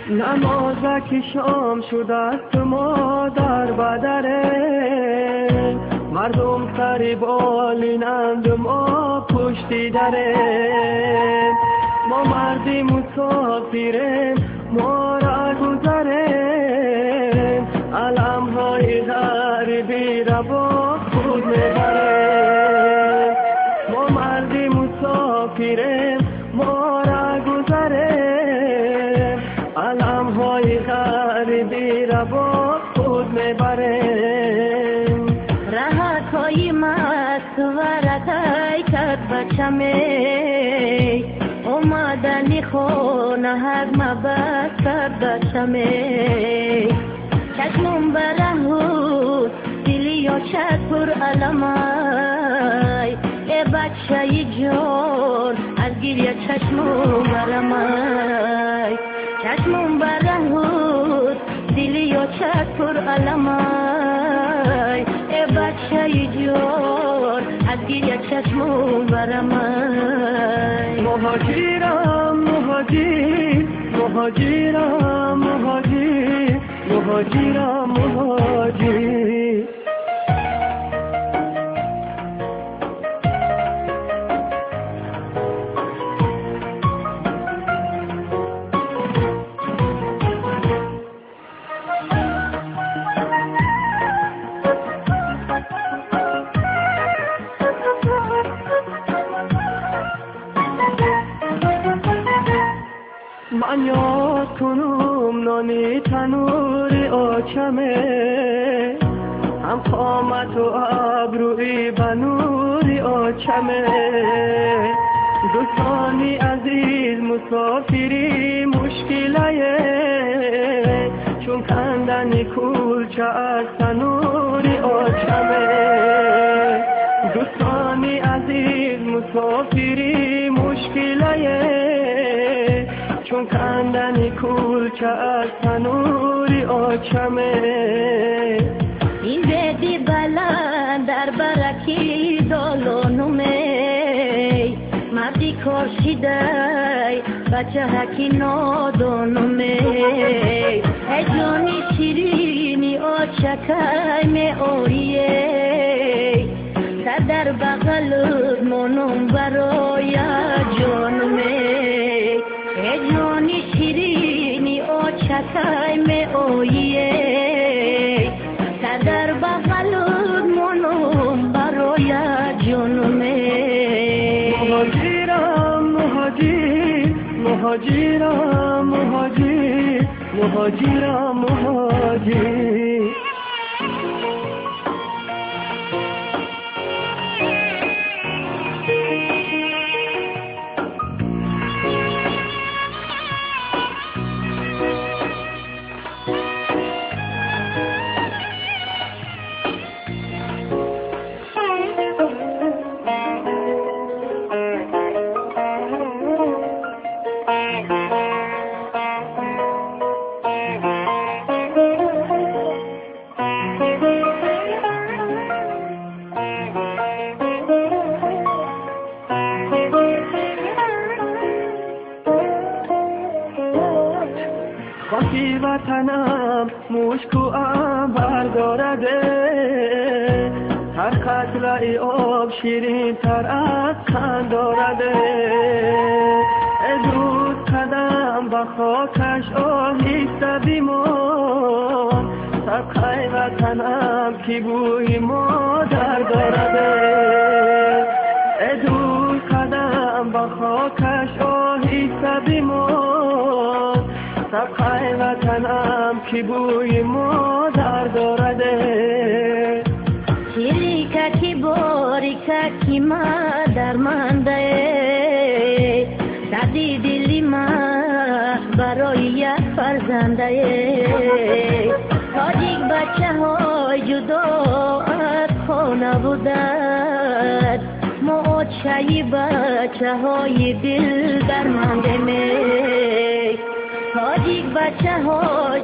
Намоза ки шом шудааст, мо дар бадаре, мардум сари болинанд, мо пушти даре. Мо марди мусофирем, моро гузарем, аламҳои ғарибиро бо худ мебарем. Мо марди мусофирем, моро гузарем, аламҳои ғарибиро бо худ мебарем. Раҳатҳои мастваратай кад бачаме, омадани хона ҳагма басад бачаме. Чашмум бараҳуд, дили ёчад пур аламай, э бачаи ҷон, аз гиря чашмум барамай. Чашмум бараҳуд, дили ёчад пур аламай, э бачаи ҷон, аз гиря чашмум барамай. Муҳоҷирам, муҳоҷир, муҳоҷирам, муҳоҷир, муҳоҷирам, муҳоҷир. Ман ёд кунум нони танури очаме, ҳам қомату абрӯи ба нури очаме. Дӯстони азиз, мусофирӣ мушкилае, чун кандани кулча аз танури очаме. Дӯстони азиз, мусофирӣ мушкилае, чун кандани кулча аз танури очаме. Ин беди баланд дар бараки долонуме, марди коршидай бачаҳаки нодонуме. Эй ҷони ширини очакай меоие, сар дар бағалут монум бароя ҷонуме. Эй ҷони ширини очакай меоие, сар дар бағалут монум бароя ҷонуме. Муҳоҷирам, муҳоҷир, муҳоҷирам, муҳоҷир, муҳоҷирам, муҳоҷир. Хоки ватанам мушку анбар дорад, ҳар қатраи об ширинтар аз қанд дорад. Дӯст, қадам ба хокаш оҳиста бимон, сабқаи ватанам ки бӯи модар дорад. Дӯст, қадам ба хокаш оҳиста бимон, сабқаи ватанам ки бӯи модар дорад. Ширикаки борикаки ма дармандае, дарди дили ма барои як фарзандае. Тоҷик бачаҳои ҷудо аз хона будад, мо очаи бачаҳои дил дармандеме. Тоҷик бачаҳои